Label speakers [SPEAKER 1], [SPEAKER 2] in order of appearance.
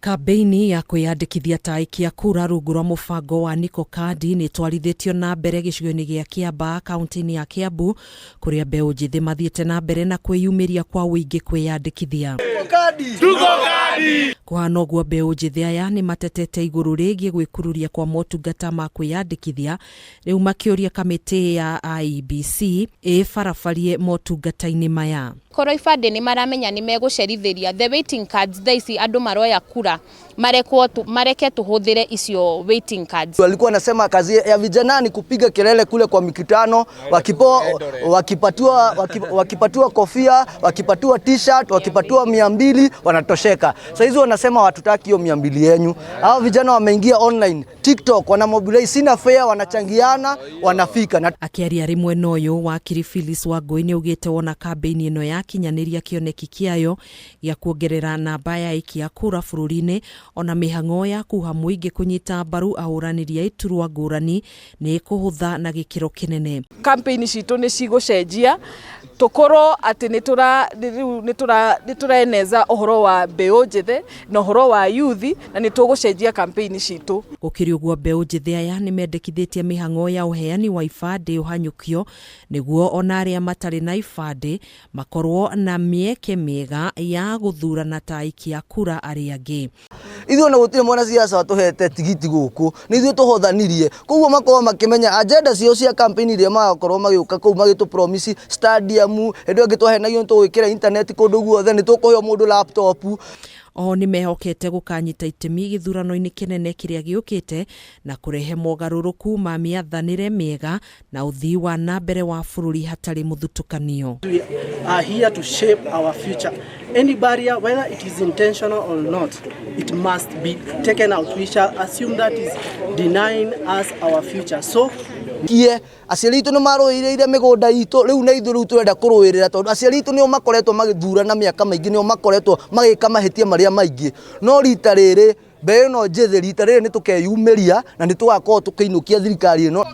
[SPEAKER 1] Kambĩini ya kwĩyandĩkithia ta aikia kura rungu rwa mũbango wa Niko Kadi nĩ ĩtwarithĩtio na mbere gĩcigo-inĩ gĩa Kĩambaa kaunti-inĩ ya Kĩambu kũrĩa mbeũ njĩthĩ mathiĩte na mbere na kwĩyumĩria kwa ũingĩ kwĩyandĩkithia. Kũhana ũguo mbeũ njĩthĩ aya nĩ matetete igũrũ rĩgiĩ gwĩkururia kwa motungata ma kwĩyandĩkithia rĩu makĩũria kamĩtĩ ya IEBC ĩbarabarie motungata-inĩ maya.
[SPEAKER 2] Korwo ibandĩ nĩ maramenya nĩ megũcerithĩria the waiting cards, thaa ici andũ maroya kura marekwo mareke tũhũthĩre icio waiting cards.
[SPEAKER 3] Walikuwa wanasema kazi ya vijana ni kupiga kelele kule kwa mikutano, wakipatiwa kofia, wakipatiwa T-shirt, wakipatiwa 200 wanatosheka. Sasa hizi wanasema watutaki hiyo 200 yenyu. Hao vijana wameingia online, TikTok, wana mobilize, sina fare, wanachangiana, wanafika. Na
[SPEAKER 1] Akĩaria arĩ mwena ũyũ, wakiri Phyllis Wangũi nĩ augĩte wona kambĩini ĩno yakinyanĩria kĩoneki kĩayo gĩa kuongerera namba ya aikia kura bũrũri-inĩ, ona mĩhang'o ya kuha mũingĩ kũnyita mbaru ahũranĩri a iturwa ngũrani nĩ ĩkũhũtha na gĩkĩro kĩnene.
[SPEAKER 4] Campaign citũ nĩ cigũcenjia tũkorwo atĩ nĩ tũra rĩu nĩ tũreneza ũhoro wa mbeũ njĩthĩ na ũhoro wa youth, na nĩ tũgũcenjia campaign citũ.
[SPEAKER 1] Gũkĩrĩ ũguo, mbeũ njĩthĩ aya nĩ mendekithĩtie mĩhang'o ya ũheani wa ibandĩ ũhanyũkio nĩguo ona arĩa matarĩ na ibandĩ makorwo na mĩeke mĩega ya gũthurana ta aikia kura arĩa angĩ.
[SPEAKER 3] Ithuĩ ona gũtirĩ mwanasiasa watũhete tigiti gũkũ, nĩ ithuĩ tũhothanirie. Koguo makorwo makĩmenya agenda ciao cia campaign iria magakorwo magĩũka kũu magĩtũ promise stadium, hĩndĩ ĩyo ĩngĩ twahenagio nĩ tũgwĩkĩra internet kũndũ guothe, nĩ tũkũhe o mũndũ laptop.
[SPEAKER 1] Oho nĩ mehokete gũkanyita itemi gĩthurano-inĩ kĩnene kĩrĩa gĩũkĩte na kũrehe mogarũrũku ma mĩathanĩre mĩega na ũthii wa na mbere wa bũrũri hatarĩ mũthutũkanio.
[SPEAKER 5] We are here to shape our future. Any barrier, whether it is intentional or not, it must be taken out. We shall assume that is denying us our future. So
[SPEAKER 3] Kie aciari aitũ nĩ marũĩrĩire mĩgũnda itũ, rĩu na ithuĩ rĩu tũrenda kũrũĩrĩra, tondũ aciari aitũ nĩo makoretwo magĩthurana mĩaka maingĩ, nĩo makoretwo magĩka mahĩtia marĩa maingĩ. No rita rĩrĩ mbeũ ĩno njĩthĩ, rita rĩrĩ nĩ tũkeyumĩria na nĩ tũgakorwo tũkĩinũkia thirikari ĩno.